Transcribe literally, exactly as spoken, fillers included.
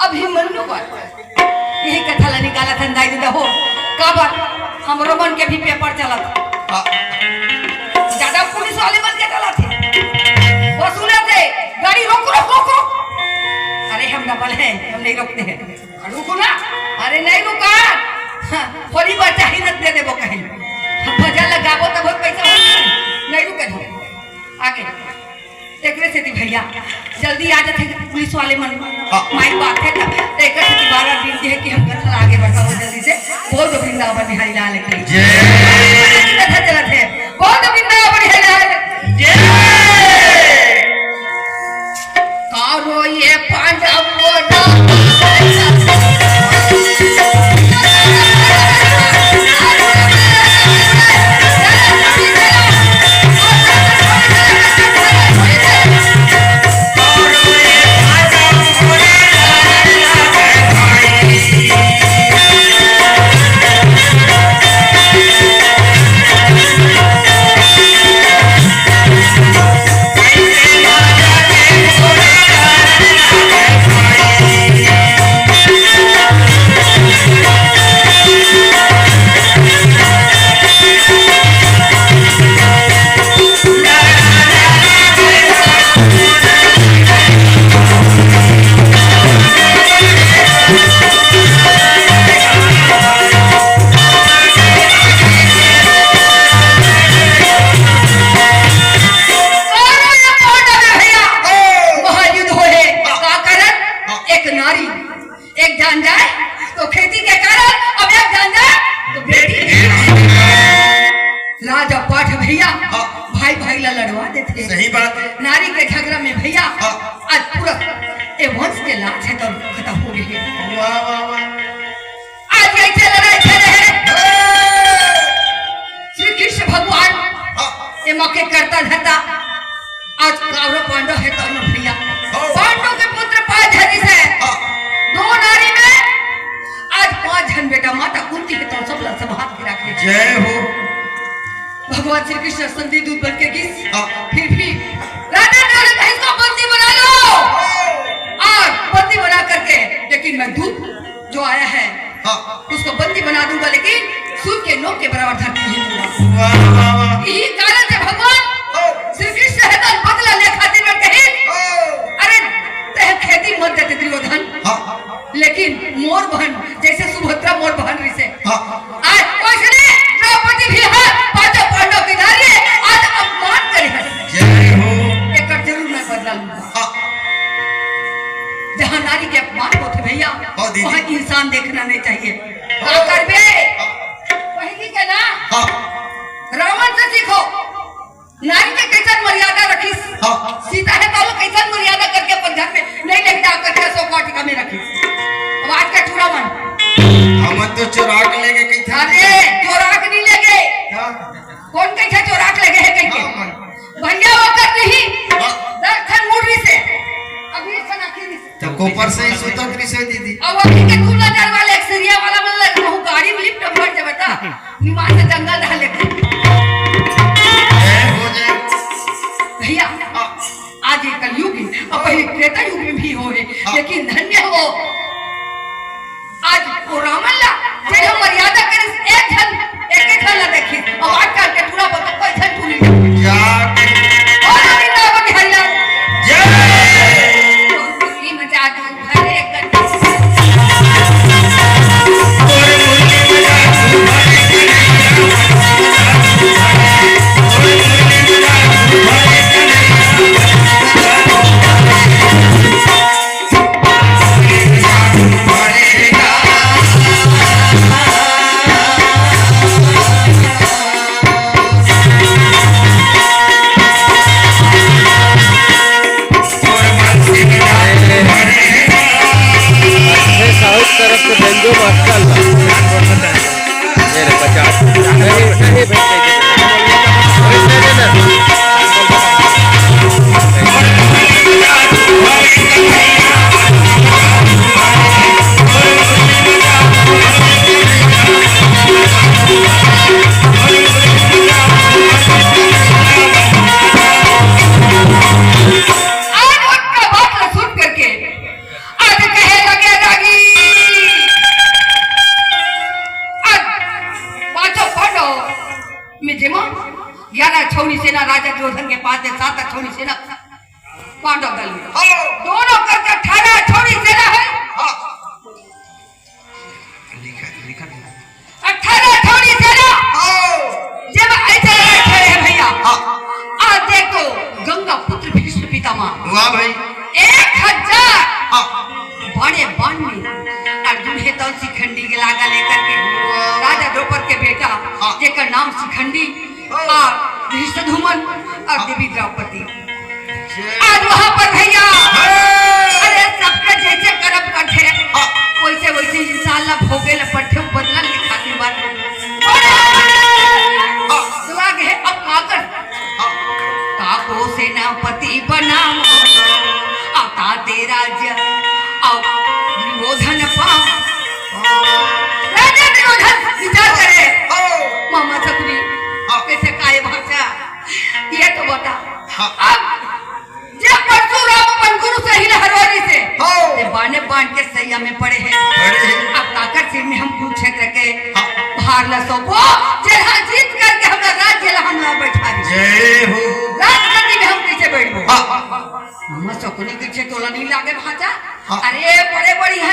अभी मन्नू बात। यही कथा ला निकालत हन दाई ददा हो। काबर? हमरो मन के भी पेपर चलत हे। हाँ। ज्यादा पुलिस वाले मन के चलत हे। वसूलत हे, गाड़ी रोक, रोक, रोक, रोक। अरे हम डबल हैं, हम नहीं रोकते हैं। रुको ना। अरे नहीं रुका। हाँ, थोड़ी बार चाही न दे देबो कहीं। हम भजन लगाबो तब बहुत पैसा होता है। नहीं रुके हो। आगे। एकरे सेती भैया, जल्दी आ जाथे पुलिस वाले मन। हाँ। माइक बात है तब, तो एकरे सेती बार-बार विनती है कि हम कथा ला आगे बढ़ाओ जल्दी से। बोल दो वृंदावन बिहारी लाल की। जय। कथा चलत है। बोल दो वृंदावन बिहारी लाल। जय। कारो ये पांडव को ना महायुद्ध होए, का करन? एक नारी, एक जान जाए तो खेती के कारण, अब एक जान जाए तो बेटी के कारण। लाज अउ पाठ भैया, हाँ। भाई भाई ला लड़वा देथे। सही बात है। नारी के झगड़ा में भैया, हाँ। आज पूरा ए वंश के लाज हे तो खत्म हो गए। वाह, वाह, वाह। आज ऐसे लड़ाई झगड़े हे। श्री कृष्ण भगवान हाँ। ये मौके करता धरता आज कौरव पांडव हे तो भैया। हाँ। पांडव के पुत्र पांच झन हे। हाँ। दो नारी में आज पांच झन बेटा माता कुंती हे तो सब ला संभाल के रखे। जय हो। भगवान श्री कृष्ण संधि दूत बन के गिस। हाँ। फिर भी राजा ने बोले, "इसको बंदी बना लो।" और बंदी बना करके, लेकिन मैं दूत जो आया है, हाँ। उसको बंदी बना दूंगा, लेकिन सूर के नोक के बराबर धरती नहीं दूंगा। वाह, वाह, वाह। यही कारण से भगवान हाँ। श्री कृष्ण हे तो बदला ले खातिर में कही, हाँ। "अरे, ते खेती मत देते दुर्योधन।" हाँ। लेकिन मोर बहन, जैसे सुभद्रा मोर बहन रिसे। हाँ। आज वैसने द्रौपदी भी हे, पांचों पांडव की नारी हे, आज अपमान करे हे। जय हो। एकर जरूर मैं बदला लूंगा। हाँ। जहाँ नारी के अपमान होथे भैया, हाँ, दीदी। वहाँ इंसान देखना नहीं चाहिए। हाँ। का करबे? हाँ। वही के ना? हाँ। रावण से सीखो। नारी के कैसन मर्यादा रखिस? हाँ। सीता हे तो कैसन मर्यादा करके अपन घर में नहीं लेके जा करके अशोक वाटिका में रखिस। अब आज का चूड़ा मन। हमन तो चोरा के लेगे कहिथे। अरे, चोरा के नहीं लेगे। हाँ। कोन कहिथे चोरा के लेगे हे कहिके? हाँ, मन। भैया ओकर नहीं। हाँ। दस ठन मुड़ रिसे। अभी एक ठन आखिरी से। तो कोपर से ही सुतत रिसे दीदी। अब अभी के दू नजर वाले एक सीरिया वाला मन लग, वो गाड़ी में लिफ्ट भर दे बता। निमान से जंगल डाले। जय हो जय। भैया, हाँ। आज ये कलयुग हे, अब पहले त्रेता युग में भी होए, हाँ। लेकिन धन्य हो। आज वो रावण ला, जेन हम मर्यादा करिस, एक झन, एक एक झन ला देखिस, अब आजकल के टूरा बता कोई झन टूरी नहीं। या। और अभी तो अब बिहारी ला। जय। तुलसी में जादू भरे कर। अच्छे साउथ तरफ से बेंजो मास्टर ला। ये रे पचास। नहीं, नहीं, भाई, नहीं, नहीं। अरे, नहीं, नहीं, नहीं। आज उनका बात ला सुन करके आज कहे लगे, राजा दुर्योधन के पास में सात अछौनी सेना पांडव दल में। हाँ। दोनों करके अठारह अछौनी सेना है। हाँ। लिखा, लिखा, लिखा। अठारह अछौनी सेना। हाँ। जब ऐसे लड़ाई खड़े हैं भैया। हाँ। आज देख तो गंगा पुत्र भीष्म पितामह। वाह भाई। एक हजार हाँ। बाणे बाण में अर्जुन हे तो शिखंडी के लागा लेकर के राजा द्रौपद के बेटा हाँ। जेकर नाम शिखंडी हाँ। और धृष्टद्युम्न और हाँ। देवी द्रौपदी। जय। आज वहां पर भैया हाँ। अरे सबके जैसे कर्म करथे हाँ। वैसे वैसे इंसान ला भोगे ला पड़थे, बदला ले खातिर बात हाँ। लाग है। अब का कर हाँ। ताको सेनापति बनाओ, अवता ते राज्य, अब दुर्योधन पाओ। राजा दुर्योधन विचार करे, हाँ। मामा सकुनी, हाँ। कैसे काय भाषा, ये तो बता। हाँ। अब जब परशुराम अपन गुरु से ही हरवारी से, हाँ। ते बाने बान के सैया में पड़े हैं। पड़े हैं। अब काकर सिर में हम कुरुक्षेत्र के हाँ। भार ला सौंपो, जेला जीत करके हमरा राज्य ला हमरा बैठा दे। जय हो। राजगद्दी में हम कैसे बैठबो? हाँ। मामा सकुनी के छे तोला नहीं लागे भांचा? हाँ। अरे बड़े बड़ी है